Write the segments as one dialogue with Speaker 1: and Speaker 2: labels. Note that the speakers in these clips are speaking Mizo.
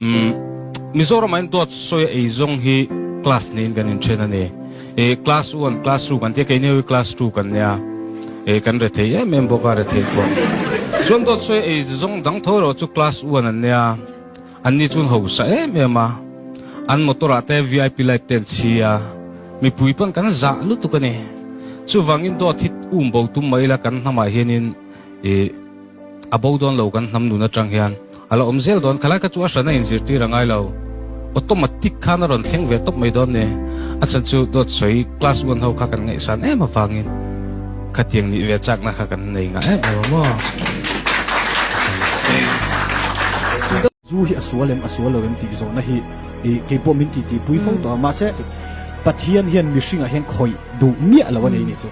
Speaker 1: Umm Mizoram ah hian dawt sawi a ei zawng hi class niin kan inthen a ni. Ih class one, class two kan tia keini ho hi class two kan nia. Ih kan rethei em em bawk a rethei pawh. Chuan dawt sawi a ei zawng dang tho erawh chu class one an nia. An ni chuan hausa em em a. An motor ah te vip light te an chhi a. Mipui pawn kan zah lutuk a ni. Chuvangin dawt hi um bo tum mai ila kan hnamah hianin ih A bo dawn lo kan hnam nun atang hian a la awm zel dawn. Khalai kha chu a hran a inzirtir a ngai lo. Automatic khan a rawn thleng ve tawp mai dawn ni. A chhan chu dawt sawi class one ho kha kan ngaihsan em avangin khatiang nih ve chakna kha kan nei ngah em em a maw.
Speaker 2: Zu hi a sual em, a sual lo em tih zawhna hi keipawh min titi pui fo tawh a, mahse Pathian hian mihringah hian khawih duh miah lo a nei ni chu,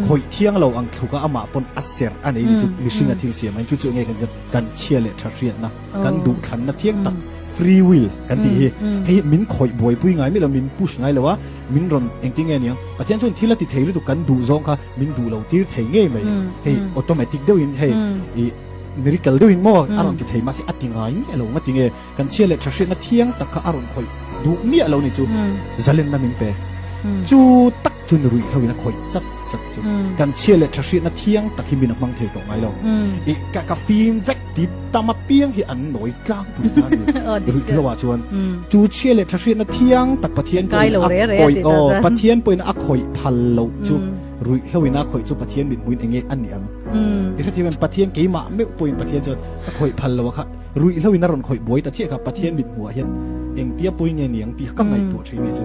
Speaker 2: khawih thiang lo ang thluka amah pawn a serh a nei ni chu mihringa thil siam a chu chu enge kan kan chhia leh tha hriatna, kan duhthlanna thiang tak free will kan tih hi, hei hi min khawih buaipui ngai miah lo, min push ngai lo a, min rawn engtin nge niang Pathian chuan thil a ti thei lutuk kan duh zawng kha min duh lo tir thei ngei mai, hei automatic deuhin hei ih. Miracle deuhin maw a rawn ti thei mahse a ti ngai miah lo nga ti nge kan chhia leh tha hriatna thiang tak kha a rawn khawih duh miah lo ni chu zalenna min pe chu tak chu ni ruih hlo in a khawih chat chat chu kan chhia leh tha hriatna thiang tak hi min a hmang thei tawh ngai lo i ka ka fim vek ti tam apiang hi an nawi tlangpui ta ni ruih hlo ah chuan chu chhia leh tha hriatna thiang tak Pathian pawhin a khawih aw Pathian pawhin a khawih phal loh chu Ruih hlo in a khawih chu Pathian mit hmuin enge a ni ang. I hrethiam em? Pathian keimah meuh pawhin Pathian chuan a khawih phal lo a kha. Ruih hlo in a rawn khawih buai ta chiah kha Pathian mit hmuh ah hian engtia pawi nge ni ang tih ka ngaihtuah thin ni chu.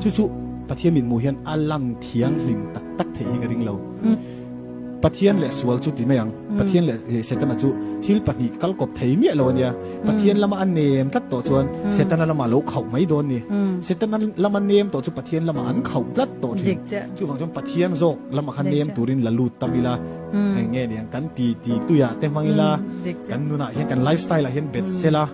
Speaker 2: Chu chu Pathian mit hmuh hian a lang thianghlim tak tak theih hi ka ring lo. Pathian leh sual chu ti mai ang. Pathian leh Setana chu thil pahnih kal kawp thei miah lo a nia. Pathian lama a nem tlat tawh chuan Setana lama lo khauh mai dawn ni. Setana lama nem tawh chu Pathian lama an khauh tlat tawh thin. Chuvang chuan Pathian zawk lama kha nem turin la lut tam ila, eng nge niang kan ti ti tuiah te hmang ila, kan nunah hian kan lifestyle ah hian bet sela.